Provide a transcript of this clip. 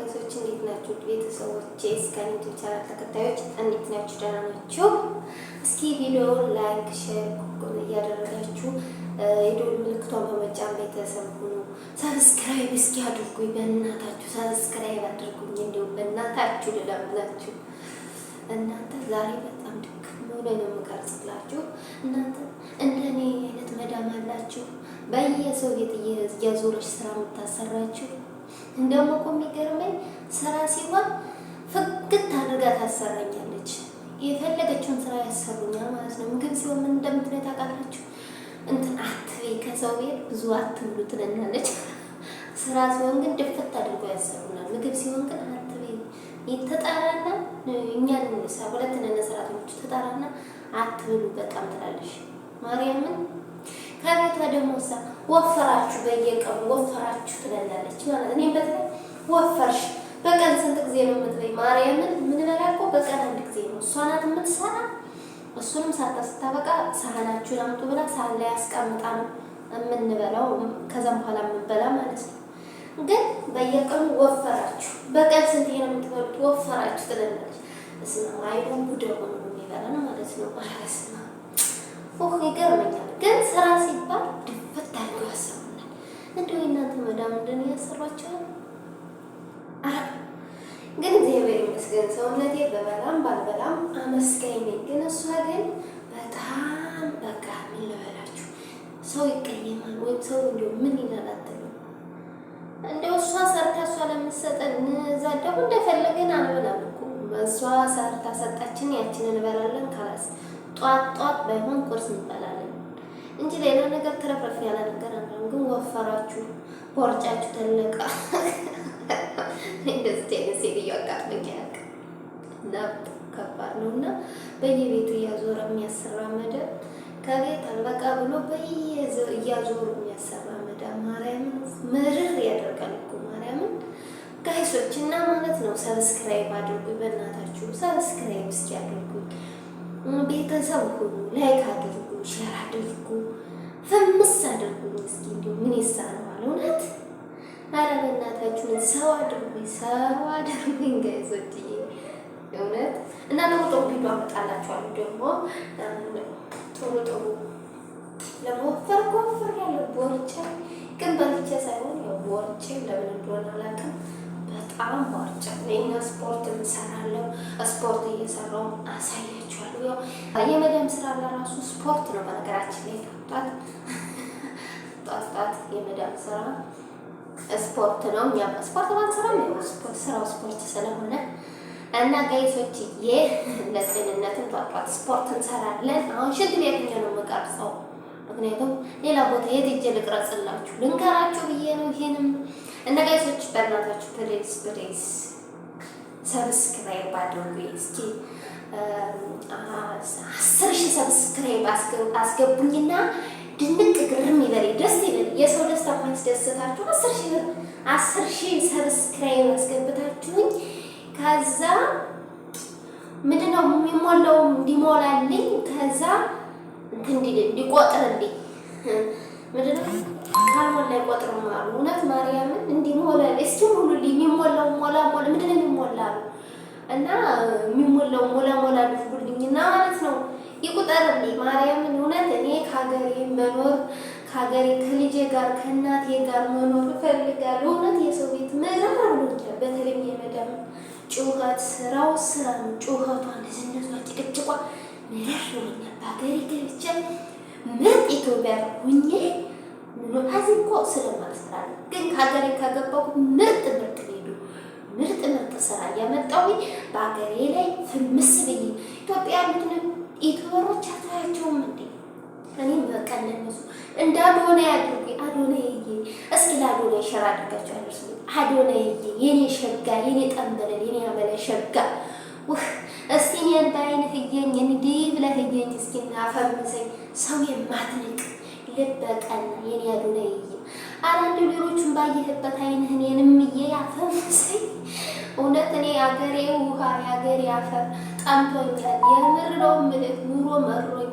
Guys ኦች፣ እንዴት ናችሁ? ቤተሰቦቼ እስካሁን YouTube channel ተከታዮች እንዴት ናችሁ? ደህና ናችሁ? እስኪ ቪዲዮውን like፣ share እያደረጋችሁ የደወል ምልክቷን በመጫን ቤተሰብ ሁኑ። Subscribe እስኪ አድርጉኝ፣ በእናታችሁ subscribe አድርጉኝ። እንዲሁም በእናታችሁ ልለምናችሁ። እናንተ ዛሬ በጣም ድክም ብሎ ነው የምቀርጽላችሁ። እናንተ እንደኔ አይነት መዳም አላችሁ? በየሰው ቤት እያዞረች ስራ የምታሰራችሁ። እንደውም እኮ የሚገርመኝ ስራ ሲሆን ፍግት አድርጋ ታሰራኛለች። የፈለገችውን ስራ ያሰሩኛል ማለት ነው። ምግብ ሲሆን ምን እንደምትለኝ ታውቃላችሁ? እንትን አትበይ፣ ከሰው ቤት ብዙ አትብሉ ትለናለች። ስራ ሲሆን ግን ድፍት አድርጎ ያሰሩናል። ምግብ ሲሆን ግን አትበይ ተጣራና እኛን ሁለት ነን ሰራተኞቹ፣ ተጣራና አትብሉ በጣም ትላለች። ማርያምን ከቤቷ ደግሞ እዛ ወፈራችሁ፣ በየቀኑ ወፈራችሁ ትለናለች ማለት እኔም በተለይ ወፈርሽ፣ በቀን ስንት ጊዜ ነው የምትበይ? ማርያምን ምንበላ እኮ በቀን አንድ ጊዜ ነው። እሷ ናት የምትሰራ። እሱንም ሰርታ ስታበቃ ሳህናችሁን አምጡ ብላ ሳህን ላይ አስቀምጣ ነው የምንበላው። ከዛም በኋላ የምንበላ ማለት ነው። ግን በየቀኑ ወፈራችሁ፣ በቀን ስንት ነው የምትበሉት? ወፈራችሁ ትለናለች። እስማ አይሆን ጉድ ሆኖ ነው የሚበላን ማለት ነው። ኧረ በስመ አብ ይገርመኛል። ግን ስራ ሲባል ድፍት አድርገው ያሰሩናል። እንደው የእናንተ መዳም እንደኔ ያሰሯቸዋል? ግን እግዚአብሔር ይመስገን ሰውነቴ በበላም ባልበላም አመስጋኝ ነኝ። ግን እሷ ግን በጣም በቃ ምን ልበላችሁ፣ ሰው ይቀየማል ወይም ሰው እንደው ምን ይላል አትልም። እንደው እሷ ሰርታ እሷ ለምትሰጠን እዛ ደግሞ እንደፈለገን አንበላም እኮ። እሷ ሰርታ ሰጣችን፣ ያችን እንበላለን። خلاص ጧት ጧት ባይሆን ቁርስ እንበላለን እንጂ ሌላ ነገር ትረፍረፍ ያለ ነገር አንበላም። ግን ወፈራችሁ፣ ቦርጫችሁ ተለቀ። እንደዚህ አይነት ሴትዮ አጋጥሞኝ አያውቅም። እና ከባድ ነው። እና በየቤቱ እያዞረ የሚያሰራ መደብ፣ ከቤት አልበቃ ብሎ እያዞሩ የሚያሰራ መዳም ማርያምን ምርር ያደርጋል እኮ ማርያምን guys ኦች። እና ማለት ነው subscribe አድርጉኝ፣ በእናታችሁ subscribe እስኪ አድርጉኝ፣ ቤተሰብ ሁኑ፣ like አድርጉ፣ share አድርጉ፣ famous አድርጉኝ። እስኪ እንዲሁ ምን ይሳነዋል እውነት? ኧረ በእናታችሁ ሰው አድርጉኝ፣ ሰው አድርጉኝ guys ኦች እውነት። እና ጥሩ ጥሩ ቪዲዮ አመጣላችኋለሁ። ደግሞ ጥሩ ጥሩ ለመወፈር ወፍር ያለ ቦርጬ ግን በልቼ ሳይሆን ያው ቦርጬ ለምን እንደሆነ አላውቅም። በጣም ቦርጬ እና ስፖርት እሰራለሁ። ስፖርት እየሰራሁ አሳያችኋለሁ። ያው የመዳም ስራ ለራሱ ስፖርት ነው። በነገራችን ላይ ጧት ጧት ጧት የመዳም ስራ ስፖርት ነው። እኛ ስፖርት ባንሰራም ያው ስፖርት ስራው ስፖርት ስለሆነ እና guys ኦችዬ ለጤንነትም ጧት ጧት ስፖርት እንሰራለን። አሁን ሽንት ቤት ነው የምቀርጸው፣ ምክንያቱም ሌላ ቦታ የት ሄጄ ልቅረጽላችሁ ልንገራችሁ ብዬ ነው። ይሄንም እና guys ኦች በእናታችሁ please please subscribe አድርጉ። እስኪ 10,000 subscribe አስገቡኝና ድንቅ ግርም ይበል፣ ደስ ይበል። የሰው ደስታ ማስደሰታችሁ 10,000 subscribe አስገብታችሁኝ ከዛ ምንድነው የሚሞላው እንዲሞላልኝ፣ ከዛ እንትን እንዲቆጥርልኝ፣ ምንድነው ካልሞላ አይቆጥርም አሉ። እውነት ማርያምን እንዲሞላልኝ እስኪ ሙሉልኝ። የሚሞላው ሞላ ሞላ ምንድነው የሚሞላ አሉ እና የሚሞላው ሞላ ሞላ አድርጉልኝና ማለት ነው ይቁጠርልኝ። ማርያምን እውነት እኔ ከሀገሬ መኖር፣ ከሀገሬ ከልጄ ጋር ከእናቴ ጋር መኖር እፈልጋለሁ። እውነት የሰው ቤት ምርር ብሎኛል። በተለይም የመዳም ጩኸት፣ ስራው ስራ ነው። ጩኸቷ፣ ንዝነቷ፣ ጭቅጭቋ ምርር ብሎኛል። በሀገሬ ገብቼ ምርጥ ኢትዮጵያ ሁኜ እዚህ እኮ ስለማልሰራ ነው። ግን ከሀገሬ ከገባሁ ምርጥ ምርጥ ቪዲዮ፣ ምርጥ ምርጥ ስራ እያመጣሁኝ በሀገሬ ላይ famous ብዬ ኢትዮጵያ ያሉትን YouTuber ኦች አታያቸውም እንዴ? እኔም በቃ እንደነሱ እንደ አዶናይ አድርጉኝ። አዶናይዬ እስኪ ለአዶናይ share አድርጋችሁ አደርሱኝ። አዶናይዬ የኔ ሸጋ፣ የኔ ጠንበለል፣ የኔ አመለ ሸጋ፣ ውህ እስቲ እኔን በአይንህ እየኝ፣ እንዲህ ብለህ እየኝ እስኪ አፈምሰኝ። ሰው የማትንቅ ልበ ቀና የኔ አዶናይዬ፣ ኧረ እንደው ሌሎቹን ባየህበት አይንህ እኔንም እየ አፈምሰኝ። እውነት እኔ የአገሬ ውሃ የአገሬ አፈር ጠምቶኛል። የምር ነው የምልህ፣ ኑሮ መሮኛል።